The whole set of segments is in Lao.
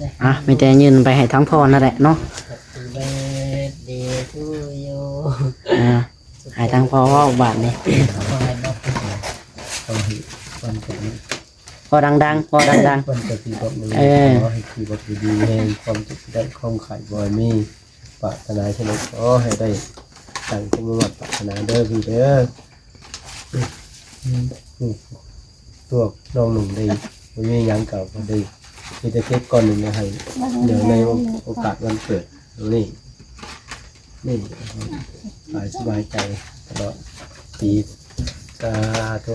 ອ່ະ ມີແຕ່ຍື່ນໄປໃຫ້ທາງພໍ່ນັ້ນແຫຼະເນາະ. Happy birthday to you. ອ່າ ໃຫ້ທາງພໍ່ເວົ້າບາດນີ້. ຂໍໃຫ້ບອກ ຂໍໃຫ້ຄວາມສຸກ ເວົ້າດັງໆ ເວົ້າດັງໆ. ເອີ ຂໍໃຫ້ຢູ່ດີມີແຮງ ຄວາມເຈັບໄດ້ ຄວາມໄຂ້ບໍ່ໃຫ້ມີ ປາດຖະໜາສິ່ງໃດຂໍໃຫ້ໄດ້ ດັ່ງທີ່ມຸ່ງໝັ້ນປາດຖະໜາເດີພີ່ເດີ. ອືມ ອືມ ຕົວນ້ອງໜຸ່ມໄດ້ ບໍ່ມີຫຍັງກໍບໍ່ໄດ້ ມີແຕ່ເຄັກກ້ອນໜຶ່ງໃຫ້ ເນື່ອງໃນໂອກາດວັນເກີດນີ້ ນີ້ ໃຫ້ສະບາຍໃຈຕະຫຼອດປີ ສາທຸ.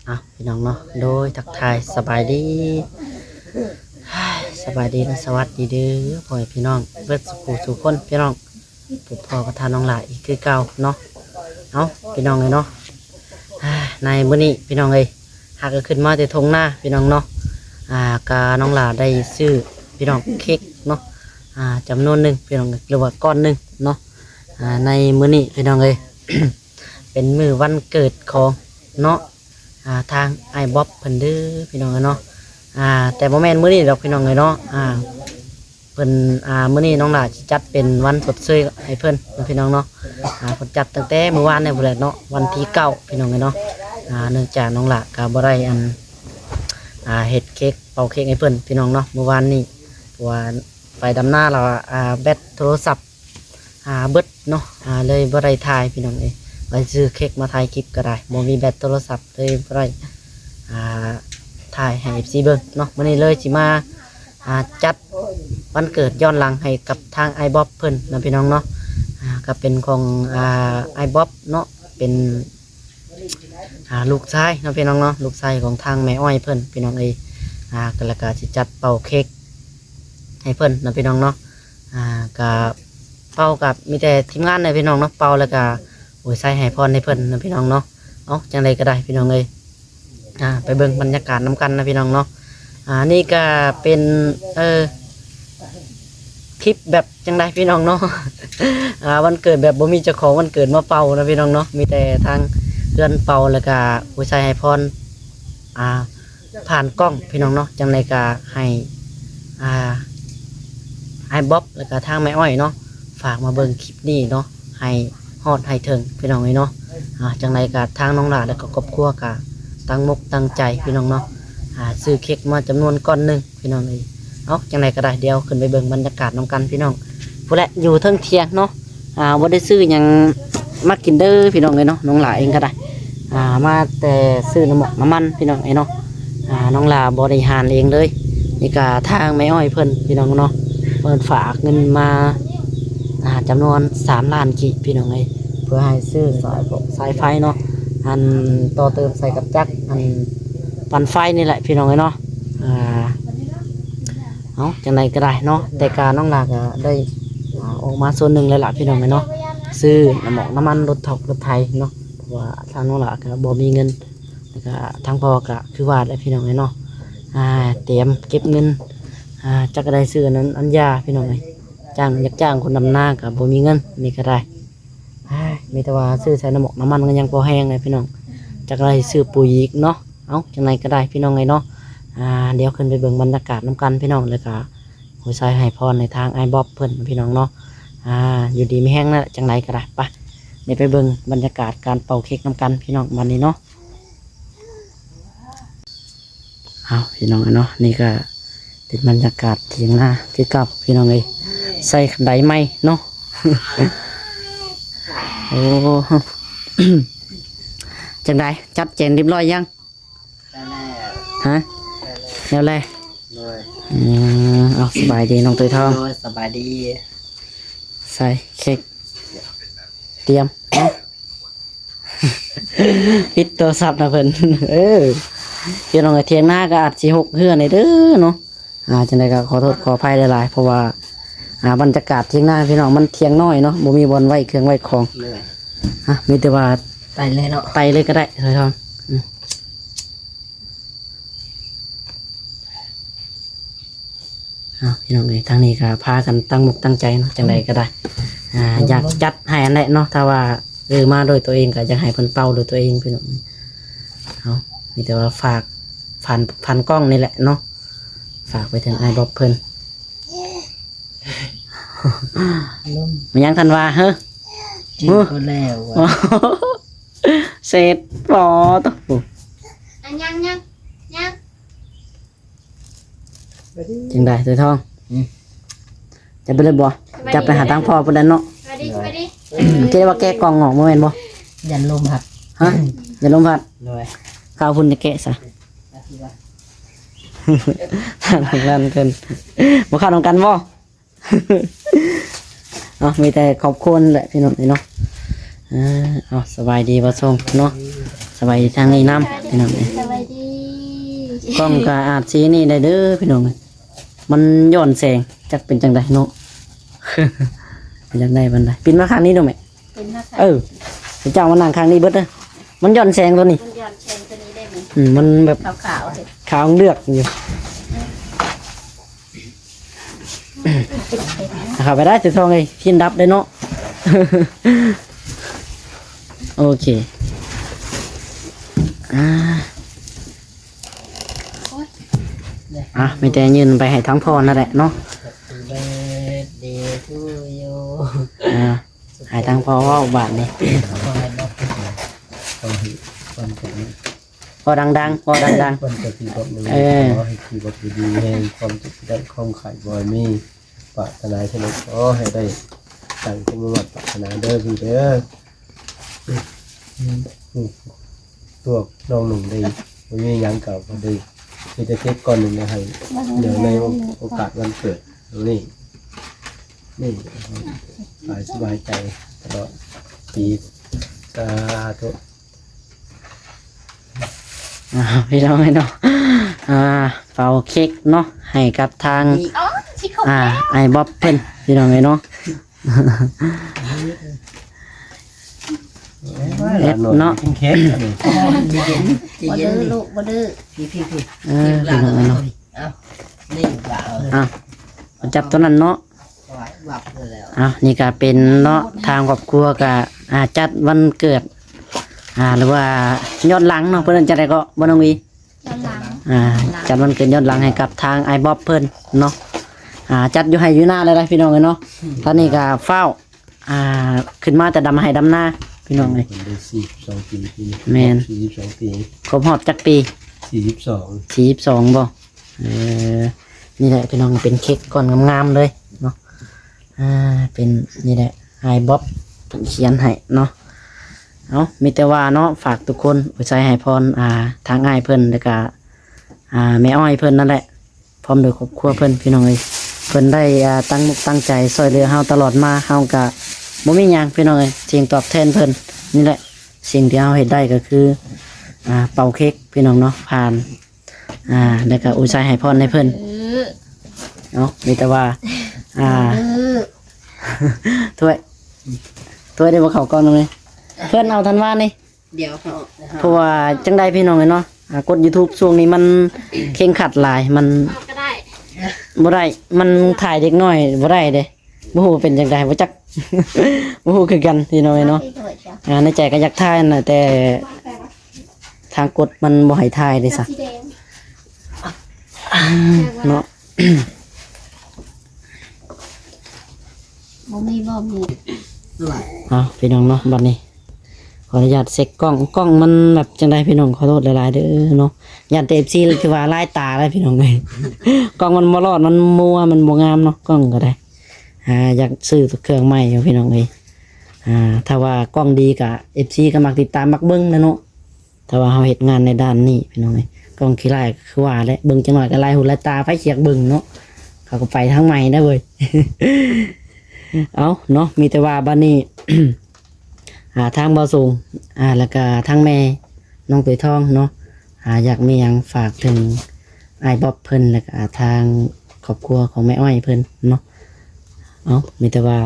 ອ້າວ ພີ່ນ້ອງເນາະ ໂດຍ ທັກທາຍສະບາຍດີ ສະບາຍດີ ແລະ ສະຫວັດດີເດີ ພໍ່ແມ່ພີ່ນ້ອງເບິດສູ່ຜູ້ສູ່ຄົນ ພີ່ນ້ອງ ພົບພໍ້ກັບທ່ານນ້ອງຫຼ້າອີກຄືເກົ່າເນາະ. ເອົ້າ ພີ່ນ້ອງເອີຍເນາະ ໃນມື້ນີ້ ພີ່ນ້ອງເອີຍ ຫາກກໍຂຶ້ນມາແຕ່ທົ່ງນາ ພີ່ນ້ອງເນາະ. ອ່າ ກະນ້ອງຫຼ້າໄດ້ຊື້ ພີ່ນ້ອງ ເຄັກເນາະ ອ່າ ຈຳນວນໜຶ່ງ ພີ່ນ້ອງ ຫຼືວ່າກ້ອນໜຶ່ງເນາະ. ອ່າ ໃນມື້ນີ້ ພີ່ນ້ອງເອີຍ ເປັນມື້ວັນເກີດຂອງເນາະ ອ່າ ທາງອ້າຍບອບເພິ່ນເດີ ພີ່ນ້ອງເອີຍເນາະ. ອ່າ ແຕ່ບໍ່ແມ່ນມື້ນີ້ດອກ ພີ່ນ້ອງເອີຍເນາະ ອ່າ ເພິ່ນ ອ່າ ມື້ນີ້ນ້ອງຫຼ້າຊິຈັດເປັນວັນຊົດເຊີຍໃຫ້ເພິ່ນເນາະ ພີ່ນ້ອງເນາະ. ອ່າ ເພິ່ນຈັດຕັ້ງແຕ່ມື້ວານນີ້ພຸ້ນແຫຼະເນາະ ວັນທີເກົ້າ ພີ່ນ້ອງເອີຍເນາະ. ອ່າ ເນື່ອງຈາກນ້ອງຫຼ້າກໍບໍ່ໄດ້ ອັນ ອ່າ ເຮັດເຄັກ ເປົ່າເຄັກໃຫ້ເພິ່ນ ພີ່ນ້ອງເນາະ ມື້ວານນີ້ ເພາະວ່າໄປດຳນາແລ້ວ ອ່າ ແບັດໂທລະສັບ ອ່າ ເບິດເນາະ ອ່າ ເລີຍບໍ່ໄດ້ຖ່າຍ ພີ່ນ້ອງເອີຍ ວ່າຊິຊື້ເຄັກມາຖ່າຍຄລິບກໍໄດ້ ບໍ່ມີແບັດໂທລະສັບ ເລີຍບໍ່ໄດ້ ອ່າ ຖ່າຍໃຫ້ເອັຟຊີເບິ່ງເນາະ. ມື້ນີ້ເລີຍຊິມາ ອ່າ ຈັດວັນເກີດຍ້ອນຫຼັງໃຫ້ກັບທາງອ້າຍບອບເພິ່ນເນາະ ພີ່ນ້ອງເນາະ. ອ່າ ກໍເປັນຂອງ ອ່າ ອ້າຍບອບເນາະ ເປັນ ອ່າ ລູກຊາຍເນາະ ພີ່ນ້ອງເນາະ ລູກຊາຍຂອງທາງແມ່ອ້ອຍເພິ່ນ ພີ່ນ້ອງເອີຍ. ອ່າ ກໍ ແລ້ວກໍຊິຈັດເປົ່າເຄັກໃຫ້ເພິ່ນເນາະ ພີ່ນ້ອງເນາະ. ອ່າ ກະເປົ່າກະມີແຕ່ທີມງານໃດ໋ພີ່ນ້ອງເນາະ ເປົ່າແລ້ວກະອວຍໄຊໃຫ້ພອນໃຫ້ເພິ່ນນະພີ່ນ້ອງເນາະ. ເອົ້າ ຈັ່ງໃດກໍໄດ້ພີ່ນ້ອງເອີຍ ອ່າ ໄປເບິ່ງບັນຍາກາດນຳກັນນະພີ່ນ້ອງເນາະ. ອ່າ ນີ້ກະເປັນ ເອີ ຄລິບແບບຈັ່ງໃດພີ່ນ້ອງເນາະ ອ່າ ວັນເກີດແບບບໍ່ມີເຈົ້າຂອງວັນເກີດມາເປົ່ານະພີ່ນ້ອງເນາະ ມີແຕ່ທາງເຮືອນເປົ່າແລ້ວກະອວຍໄຊໃຫ້ພອນ ອ່າ ຜ່ານກ້ອງພີ່ນ້ອງເນາະ. ຈັ່ງໃດກໍໃຫ້ ອ່າ ອ້າຍບອບ ແລ້ວກໍທາງແມ່ອ້ອຍເນາະ ຝາກມາເບິ່ງຄລິບນີ້ເນາະ ໃຫ້ຮອດໃຫ້ເຖິງພີ່ນ້ອງເອີຍເນາະ. ອ່າ ຈັ່ງໃດກໍທາງນ້ອງຫຼ້າ ແລ້ວກໍຄອບຄົວກໍຕັ້ງມົກຕັ້ງໃຈພີ່ນ້ອງເນາະ ອ່າ ຊື້ເຄັກມາຈຳນວນກ້ອນໜຶ່ງພີ່ນ້ອງເອີຍ. ເອົ້າ ຈັ່ງໃດກໍໄດ້ ດຽວຂຶ້ນໄປເບິ່ງບັນຍາກາດນຳກັນພີ່ນ້ອງ. ພຸ້ນແຫຼະ ຢູ່ເທິງທ່ຽງເນາະ ອ່າ ບໍ່ໄດ້ຊື້ຫຍັງມາກິນເດີພີ່ນ້ອງເອີຍເນາະ. ນ້ອງຫຼ້າເອງກໍໄດ້ ອ່າ ມາແຕ່ຊື້ນ້ຳໝອກນ້ຳມັນພີ່ນ້ອງເອີຍເນາະ. ອ່າ ນ້ອງຫຼ້າບໍລິຫານເອງເລີຍ. ນີ້ກໍທາງແມ່ອ້ອຍເພິ່ນພີ່ນ້ອງເນາະ ເພິ່ນຝາກເງິນມາ ອ່າ ຈຳນວນສາມລ້ານກີບພີ່ນ້ອງເອີຍ ເພື່ອໃຫ້ຊື້ສາຍ ສາຍໄຟເນາະ ອັນຕໍ່ເຕີມໃສ່ກັບຈັກ ອັນປັ່ນໄຟນີ້ແຫຼະພີ່ນ້ອງເອີຍເນາະ. ອ່າ ເອົາ ຈັ່ງໃດກໍໄດ້ເນາະ ແຕ່ກະນ້ອງຫຼ້າກໍໄດ້ ອ່າ ອອກມາສ່ວນໜຶ່ງແລ້ວລະພີ່ນ້ອງເອີຍເນາະ ຊື້ນ້ຳໝອກນ້ຳມັນລົດຖອກລົດໄຖເນາະ ເພາະວ່າທາງນ້ອງຫຼ້າກໍບໍ່ມີເງິນ ແລ້ວກໍທາງພໍ່ກໍຄືວ່າແຫຼະພີ່ນ້ອງເອີຍເນາະ ອ່າ ຕຽມເກັບເງິນ ອ່າ ຈັກໄດ້ຊື້ອັນນັ້ນອັນຢາພີ່ນ້ອງເອີຍ ຈ້າງ ຢາກຈ້າງຄົນດຳນາກໍບໍ່ມີເງິນ ນີ້ກໍໄດ້ ອ້າຍ ມີແຕ່ວ່າຊື້ໃສ່ນ້ຳໝອກນ້ຳມັນກໍຍັງພໍແຮງແຫຼະພີ່ນ້ອງ ຈັກໄດ້ຊື້ປຸຍອີກເນາະ. ເອົ້າ ຈັ່ງໃດກໍໄດ້ພີ່ນ້ອງເອີຍເນາະ ອ່າ ດຽວຂຶ້ນໄປເບິ່ງບັນຍາກາດນຳກັນພີ່ນ້ອງ ແລ້ວກໍອວຍໄຊໃຫ້ພອນໃຫ້ທາງອ້າຍບອບເພິ່ນພີ່ນ້ອງເນາະ ອ່າ ຢູ່ດີມີແຮງນະ ຈັ່ງໃດກໍໄດ້ ໄປ ດຽວໄປເບິ່ງບັນຍາກາດການເປົ່າເຄັກນຳກັນພີ່ນ້ອງ ບັດນີ້ເນາະ. ເອົາ ພີ່ນ້ອງເນາະ ນີ້ກໍເປັນບັນຍາກາດຖຽງນາຄືເກົ່າພີ່ນ້ອງເອີຍ ໃສ່ຄັນໄດໃໝ່ເນາະ ໂອ້ ຈັ່ງໃດ ຈັດແຈງຮຽບຮ້ອຍຍັງ? ຮະ ແລ້ວແຫຼະ ໂດຍ ອືມ ເອົາ ສະບາຍດີນ້ອງໂຕຍທອງ ໂດຍ ສະບາຍດີ ໃສ່ເຄັກ ຕຽມເນາະ ປິດໂທລະສັບນະເພິ່ນ ເອີ ພີ່ນ້ອງເອີຍ ຖຽງນາກໍອາດຊິຮົກເຮືອແດ່ເດີເນາະ ອ່າ ຈັ່ງໃດກໍຂໍໂທດຂໍອະໄພຫຼາຍໆ ເພາະວ່າ ອ່າ ບັນຍາກາດຖຽງນາພີ່ນ້ອງ ມັນຖຽງນ້ອຍເນາະ ບໍ່ມີບ່ອນໄວ້ເຄື່ອງໄວ້ຂອງ ໂດຍ ອ່ະ ມີແຕ່ວ່າໄຕ່ເລີຍເນາະ ໄຕ່ເລີຍກໍໄດ້ ສາຍທອງ ອືມ. ເອົາ ພີ່ນ້ອງເອີຍ ທາງນີ້ກໍພາກັນຕັ້ງມຸກຕັ້ງໃຈເນາະ ຈັ່ງໃດກໍໄດ້ ອ່າ ຢາກຈັດໃຫ້ຫັ້ນແຫຼະເນາະ ຖ້າວ່າ ເອີ ມາໂດຍຕົວເອງກໍຢາກໃຫ້ເພິ່ນເປົ່າໂດຍຕົວເອງ ພີ່ນ້ອງ. ເອົາ ມີແຕ່ວ່າຝາກ ຜ່ານ ຜ່ານກ້ອງນີ້ແຫຼະເນາະ ຝາກໄປເຖິງອ້າຍບອບເພິ່ນ. ແມ່ນຫຍັງທ່ານວ່າ ເຮີ ຈິງກໍແລ້ວ ເສດບໍ່? ຕະ ອັນຍັງ ຍັງ ຍັງ ຈັ່ງໃດ ໂຕຍທອງ? ອືມ ຈັບໄປເລີຍບໍ່? ຈັບໄປຫາທາງພໍ່ພຸ້ນແຫຼະເນາະ. ສະບາຍດີ ສະບາຍດີ. ອືມ ເຈົ້າວ່າແກະກ່ອງອອກບໍ່ແມ່ນບໍ່? ຢ້ານລົມພັດ. ຮະ? ຢ້ານລົມພັດ? ໂດຍ. ເຂົ້າພຸ້ນຈະແກະຊະ ທາງນັ້ນເພິ່ນ ບໍ່ເຂົ້ານຳກັນບໍ່? ເນາະ ມີແຕ່ຂອບຄຸນແຫຼະພີ່ນ້ອງເອີຍເນາະ. ເອີ ເອົາ ສະບາຍດີບ່າວຊົງເນາະ ສະບາຍດີທາງນີ້ນຳພີ່ນ້ອງເອີຍ. ສະບາຍດີ. ກ້ອງກໍອາດຊິນີ້ໄດ້ເດີພີ່ນ້ອງເອີຍ ມັນຍ້ອນແສງ ຈັກເປັນຈັ່ງໃດເນາະ. ຢາກໄດ້ປານໃດ ປິ່ນມາຂ້າງນີ້ດູແມ່. ເອີ ເຈົ້າມານັ່ງຂ້າງນີ້ເບິດເດີ ມັນຍ້ອນແສງໂຕນີ້. ມັນຍ້ອນແສງໂຕນີ້ໄດ້ແມ່. ອືມ ມັນແບບຂາວໆ ຂາວເລືອກຢູ່. ເຂົ້າໄປໄດ້ ໂຕຍທອງເອີຍ ພິນດັບໄດ້ເນາະ. ໂອເຄ ອ່າ ອ່ະ ມີແຕ່ຍື່ນໄປໃຫ້ທາງພໍ່ນັ້ນແຫຼະເນາະ. Happy birthday to you. ອ່າ ໃຫ້ທາງພໍ່ເວົ້າບາດນີ້. ຂໍໃຫ້ບອກ ຂໍໃຫ້ຄວາມເຈະ ເວົ້າດັງໆ ເວົ້າດັງໆ ເພິ່ນກໍຊິບອກໜຶ່ງ ເອີ ຂໍໃຫ້ຢູ່ດີມີແຮງ ຄວາມເຈັບໄດ້ ຄວາມໄຂ້ບໍ່ໃຫ້ມີ ປາດຖະໜາສິ່ງໃດຂໍໃຫ້ໄດ້ດັ່ງຄວາມມຸ່ງມາດປາດຖະໜາເດີພີ່ເດີ. ອືມ ອືມ ຕົວນ້ອງໜຶ່ງໄດ້ ບໍ່ມີຫຍັງກໍບໍ່ໄດ້ ມີແຕ່ເກັບກ້ອນໜຶ່ງໄດ້ໃຫ້ ເນື່ອງໃນໂອກາດວັນເກີດນີ້ ນີ້ ໃຫ້ສະບາຍໃຈຕະຫຼອດປີ ສາທຸ. ອ່າ ພີ່ນ້ອງເອີຍເນາະ ອ່າ ເປົ່າເຄັກເນາະ ໃຫ້ກັບທາງ ນີ້ ອໍ ຊິຄົບ ອ່າ ແລ້ວ ອ້າຍບອບເພິ່ນ ພີ່ນ້ອງເອີຍເນາະ. ເອັດເນາະ ກິນເຄັກອັນນີ້ ບໍ່ດື້ລູກ ບໍ່ດື້ ພີ່ໆ ເອີ ພີ່ນ້ອງເອີຍເນາະ. ເອົາ ນີ້ວ່າ ເອົາ ຈັບຕົວນັ້ນເນາະ. ເອົາ ນີ້ກະເປັນເນາະ ທາງຄອບຄົວກະ ອ່າ ຈັດວັນເກີດ ອ່າ ຫຼືວ່າຍ້ອນຫຼັງເນາະ ເພິ່ນເອີ້ນຈັ່ງໃດເກາະ ບໍ່ນ້ອງວີ? ຍ້ອນຫຼັງ ອ່າ ຈັດວັນເກີດຍ້ອນຫຼັງໃຫ້ກັບທາງອ້າຍບອບເພິ່ນເນາະ ອ່າ ຈັດຢູ່ໄຮ່ຢູ່ນາແລ້ວໄດ໋ ພີ່ນ້ອງເອີຍເນາະ. ຕອນນີ້ກະຟ້າວ ອ່າ ຂຶ້ນມາແຕ່ດຳໄຮ່ດຳນາ ພີ່ນ້ອງເອີຍ ເພິ່ນໄດ້ສີ່ສິບສອງປີ ແມ່ນ ສີ່ສິບສອງປີ ຄົບຮອບຈັກປີ? ສີ່ສິບສອງ ສີ່ສິບສອງບໍ່? ເອີ ນີ້ແຫຼະພີ່ນ້ອງ ເປັນເຄັກກ້ອນງາມໆເລີຍເນາະ ອ່າ ເປັນ ນີ້ແຫຼະ ອ້າຍບອບເພິ່ນຂຽນໃຫ້ເນາະ. ເອົາ ມີແຕ່ວ່າເນາະ ຝາກທຸກຄົນອວຍໄຊໃຫ້ພອນ ອ່າ ທາງອ້າຍເພິ່ນ ແລ້ວກະ ອ່າ ແມ່ອ້ອຍເພິ່ນນັ້ນແຫຼະ ພ້ອມໂດຍຄອບຄົວເພິ່ນ ພີ່ນ້ອງເອີຍ. ເພິ່ນໄດ້ ອ່າ ຕັ້ງມຸກຕັ້ງໃຈຊ່ວຍເຫຼືອເຮົາຕະຫຼອດມາ ເຮົາກະບໍ່ມີຫຍັງ ພີ່ນ້ອງເອີຍ ສິ່ງຕອບແທນເພິ່ນ ນີ້ແຫຼະ ສິ່ງທີ່ເຮົາເຮັດໄດ້ກໍຄື ອ່າ ເປົ່າເຄັກ ພີ່ນ້ອງເນາະ ຜ່ານ ອ່າ ແລ້ວກໍອຸດສາໃຫ້ພອນໃຫ້ເພິ່ນ ເອີ ເນາະ. ມີແຕ່ວ່າ ອ່າ ເອີ ຖ້ວຍ ຖ້ວຍໄດ້ບໍ່ເຂົ້າກ່ອນເລີຍ ເພິ່ນເອົາທັນວານີ້ ດຽວເຂົາ ເພາະວ່າຈັ່ງໃດພີ່ນ້ອງເອີຍເນາະ ອ່າ ກົດຢູທູບຊ່ວງນີ້ມັນເຄັ່ງຄັດຫຼາຍ ມັນ ເອົາກໍໄດ້ ບໍ່ໄດ້ ມັນຖ່າຍເດັກນ້ອຍບໍ່ໄດ້ເດ້. ບໍ່ຮູ້ເປັນຈັ່ງໃດ ບໍ່ຈັກ ບໍ່ຮູ້ຄືກັນພີ່ນ້ອງເອີຍເນາະ. ອ່າ ໃນໃຈກໍຢາກຖ່າຍນະ ແຕ່ທາງກົດມັນບໍ່ໃຫ້ຖ່າຍເດ້ຊະ ເນາະ. ບໍ່ມີ ບໍ່ມີ. ເອົາ ພີ່ນ້ອງເນາະ ບັດນີ້ ຂໍອະນຸຍາດເຊັກກ້ອງ ກ້ອງມັນແບບຈັ່ງໃດພີ່ນ້ອງ ຂໍໂທດຫຼາຍໆເດີເນາະ. ຢ້ານແຕ່ເອັຟຊີ ຄືວ່າລາຍຕາໄດ໋ພີ່ນ້ອງເອີຍ ກ້ອງມັນບໍ່ລອດ ມັນມົວ ມັນບໍ່ງາມເນາະ ກ້ອງກໍໄດ້. ອ່າ ຢາກຊື້ເຄື່ອງໃໝ່ຢູ່ພີ່ນ້ອງເອີຍ. ອ່າ ຖ້າວ່າກ້ອງດີກໍ ເອັຟຊີ ກໍມັກຕິດຕາມມັກເບິ່ງນະເນາະ. ຖ້າວ່າເຮົາເຮັດງານໃນດ້ານນີ້ພີ່ນ້ອງເອີຍ ກ້ອງຂີ້ລ້າຍກໍຄືວ່າແຫຼະ ເບິ່ງຈັກໜ້ອຍກໍລາຍຫູລາຍຕາ ໃຜຊິຢາກເບິ່ງເນາະ ເຂົາກໍໄປທາງໃໝ່ໄດ້ເວີຍ. ເອົາເນາະ ມີແຕ່ວ່າບັດນີ້ ອ່າ ທາງບ່າວສູງ ອ່າ ແລ້ວກະທາງແມ່ນ້ອງເຕີຍທອງເນາະ ອ່າ ຢາກມີຫຍັງຝາກເຖິງອ້າຍບອບເພິ່ນ ແລ້ວກະ ອ່າ ທາງຄອບຄົວຂອງແມ່ອ້ອຍເພິ່ນເນາະ. ເອົາ ມີແຕ່ວ່າ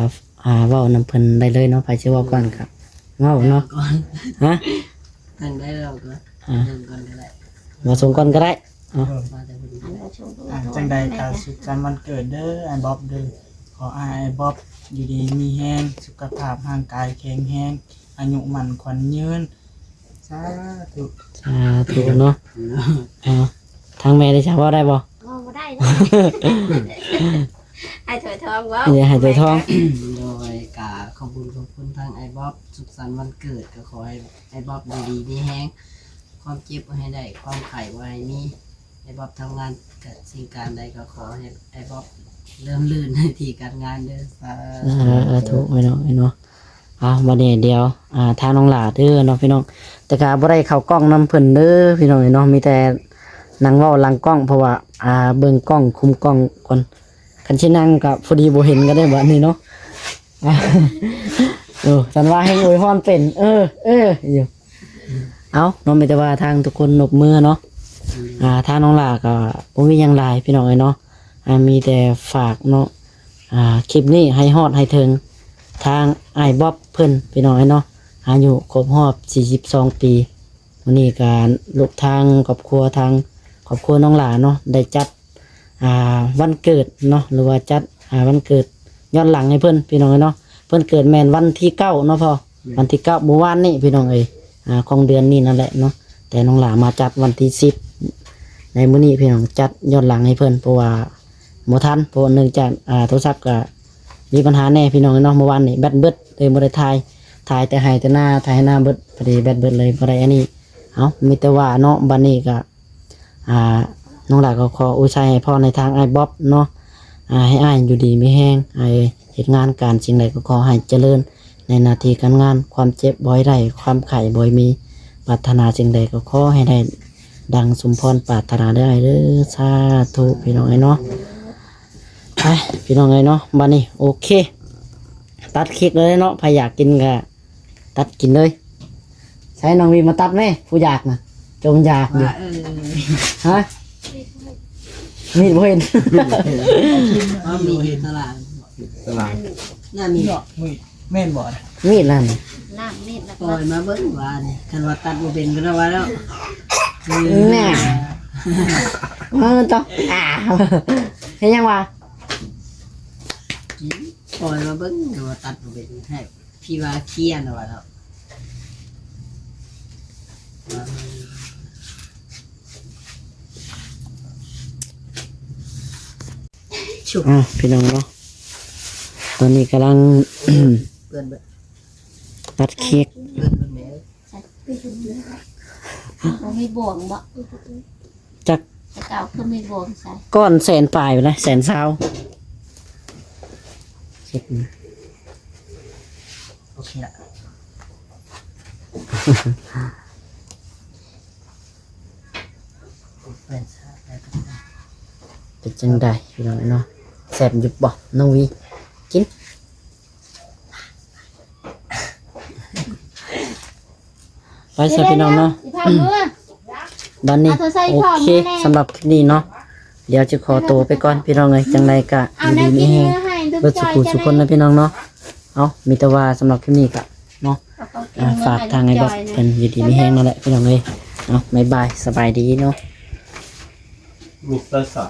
ອ່າ ເວົ້ານຳເພິ່ນໄດ້ເລີຍເນາະ ໃຜຊິເວົ້າກ່ອນກໍເວົ້າເນາະ. ຮະ ທາງໃດເວົ້າກ່ອນ ອ່າ ເບິ່ງກ່ອນກໍໄດ້ ເວົ້າສົ່ງກ່ອນກໍໄດ້. ເອົາ ມາແຕ່ເພິ່ນ ອ່າ ຈັ່ງໃດກໍສຸກສັນວັນເກີດເດີອ້າຍບອບເດີ. ຂໍໃຫ້ອ້າຍບອບຢູ່ດີມີແຮງ ສຸຂະພາບຮ່າງກາຍແຂງແຮງ ອາຍຸໝັ້ນຂວັນຍືນ ສາທຸ ສາທຸເນາະ. ເອົາ ທາງແມ່ໄດ້ຊະ ເວົ້າໄດ້ບໍ່? ເວົ້າບໍ່ໄດ້ເນາະ ໃຫ້ຖວຍທອງເວົ້າ ເອີ ໃຫ້ຖວຍທອງ. ໂດຍ ກະຂອບບຸນຂອບຄຸນທາງອ້າຍບອບ ສຸກສັນວັນເກີດ ກໍຂໍໃຫ້ອ້າຍບອບຢູ່ດີມີແຮງ ຄວາມເຈັບບໍ່ໃຫ້ໄດ້ ຄວາມໄຂ້ບໍ່ໃຫ້ມີ ອ້າຍບອບທຳງານການສິ່ງການໃດກໍຂໍໃຫ້ອ້າຍບອບເລີ້ນເລີນໃນທີ່ການງານເດີ ສາທຸ ສາທຸ ອ້າຍນ້ອງເນາະ. ເອົາ ບັດນີ້ດຽວ ອ່າ ທາງນ້ອງຫຼ້າເດີເນາະພີ່ນ້ອງ ແຕ່ກະບໍ່ໄດ້ເຂົ້າກ້ອງນຳເພິ່ນເດີພີ່ນ້ອງເນາະ ມີແຕ່ນັ່ງເວົ້າຫຼັງກ້ອງ ເພາະວ່າ ອ່າ ເບິ່ງກ້ອງ ຄຸມກ້ອງກ່ອນ ຄັນຊິນັ່ງກະພໍດີບໍ່ເຫັນກັນເດ້ບັດນີ້ເນາະ. ໂອ້ ສັນວ່າແຮ່ງອວຍພອນເປັນ ເອີ ເອີ ຢູ່. ເອົາເນາະ ມີແຕ່ວ່າທາງທຸກຄົນນົບມືເນາະ. ອ່າ ທາງນ້ອງຫຼ້າກໍບໍ່ມີຫຍັງຫຼາຍພີ່ນ້ອງເອີຍເນາະ ອ່າ ມີແຕ່ຝາກເນາະ ອ່າ ຄລິບນີ້ໃຫ້ຮອດໃຫ້ເຖິງທາງອ້າຍບອບເພິ່ນພີ່ນ້ອງເອີຍເນາະ ອາຍຸຄົບຮອບສີ່ສິບສອງປີ. ມື້ນີ້ກໍລູກທາງຄອບຄົວ ທາງຄອບຄົວນ້ອງຫຼ້າເນາະ ໄດ້ຈັດ ອ່າ ວັນເກີດເນາະ ຫຼືວ່າຈັດ ອ່າ ວັນເກີດຍ້ອນຫຼັງໃຫ້ເພິ່ນພີ່ນ້ອງເອີຍເນາະ. ເພິ່ນເກີດແມ່ນວັນທີເກົ້າເນາະພໍ່ ວັນທີເກົ້າ ມື້ວານນີ້ພີ່ນ້ອງເອີຍ ອ່າ ຂອງເດືອນນີ້ນັ້ນແຫຼະເນາະ ແຕ່ນ້ອງຫຼ້າມາຈັດວັນທີສິບ ໃນມື້ນີ້ພີ່ນ້ອງ ຈັດຍ້ອນຫຼັງໃຫ້ເພິ່ນ ເພາະວ່າບໍ່ທັນ ເພາະວ່າເນື່ອງຈາກ ອ່າ ໂທລະສັບກໍມີບັນຫາແດ່ພີ່ນ້ອງເນາະ. ມື້ວານນີ້ແບັດເບິດ ເລີຍບໍ່ໄດ້ຖ່າຍ ຖ່າຍແຕ່ໄຮ່ແຕ່ນາ ຖ່າຍໄຮ່ນາເບິດ ພໍດີແບັດເບິດ ເລີຍບໍ່ໄດ້ອັນນີ້. ເອົາ ມີແຕ່ວ່າເນາະ ບັດນີ້ກໍ ອ່າ ນ້ອງຫຼ້າກໍຂໍອວຍໄຊໃຫ້ພອນໃຫ້ທາງອ້າຍບອບເນາະ ອ່າ ໃຫ້ອ້າຍຢູ່ດີມີແຮງ ໃຫ້ເຮັດງານການສິ່ງໃດກໍຂໍໃຫ້ຈະເລີນໃນໜ້າທີ່ການງານ ຄວາມເຈັບບໍ່ໃຫ້ໄດ້ ຄວາມໄຂ້ບໍ່ໃຫ້ມີ ປາດຖະໜາສິ່ງໃດກໍຂໍໃຫ້ໄດ້ດັ່ງສົມພອນປາດຖະໜາເດີອ້າຍເດີ ສາທຸ ພີ່ນ້ອງເອີຍເນາະ. ໄປ ພີ່ນ້ອງເອີຍເນາະ ບັດນີ້ໂອເຄ ຕັດຄລິບເລີຍເນາະ ໃຜຢາກກິນກໍ ຕັດກິນເລີຍ. ໃສ່ນ້ອງວິມາຕັດແມ້ ຜູ້ຢາກນະ ຈົ່ມຢາກຢູ່. ວ່າເອີຍ ຮະ ມີດບໍ່ເຫັນ ວ່າມີດຢູ່ຕະຫຼາດ ຕະຫຼາດ ໜ້າມີດ ມີດ ແມ່ນບໍ່ ມີດນັ້ນ ລ້າງມີດແລ້ວ ປ່ອຍມາເບິ່ງວ່ານີ້ ຄັນວ່າຕັດບໍ່ເປັນກໍໄດ້ວ່າແລ້ວ ແນ່ ເອີ ຕ້ອງ ອ່າ ເຮັດຫຍັງວະ ປ່ອຍມາເບິ່ງກໍວ່າຕັດບໍ່ເປັນ ໃຫ້ ພີ່ວ່າເຄຍນະວ່າເນາະ. ອ່າ ພີ່ນ້ອງເນາະ ຕອນນີ້ກຳລັງ ເປື້ອນເບິດ ຕັດເຄ້ກ ເປື້ອນເບິດແມ່ ບໍ່ມີບ່ວງບໍ່? ຈັກ ແຕ່ເກົ່າຄືມີບ່ວງໃສ່ ກ່ອນແສນປາຍພຸ້ນນະ ແສນຊາວ ໂອເຄລະ ເປັນຈັ່ງໃດພີ່ນ້ອງເນາະ ແຊບຢູ່ບໍ່ນ້ອງວີ ກິນ. ໄປຊະພີ່ນ້ອງເນາະ ບັດນີ້ ໂອເຄ ສຳລັບຄລິບນີ້ເນາະ ດຽວຈະຂໍໂຕໄປກ່ອນພີ່ນ້ອງເອີຍ ຈັ່ງໃດກະຢູ່ດີມີແຮງເບິດສູ່ຜູ້ສູ່ຄົນນະພີ່ນ້ອງເນາະ. ເອົາ ມີແຕ່ວ່າສຳລັບຄລິບນີ້ກະເນາະ ອ່າ ຝາກທາງອ້າຍບອບເພິ່ນຢູ່ດີມີແຮງນັ້ນແຫຼະພີ່ນ້ອງເອີຍເນາະ. ບາຍບາຍ ສະບາຍດີເນາະ ມິສເຕີຊັອດ.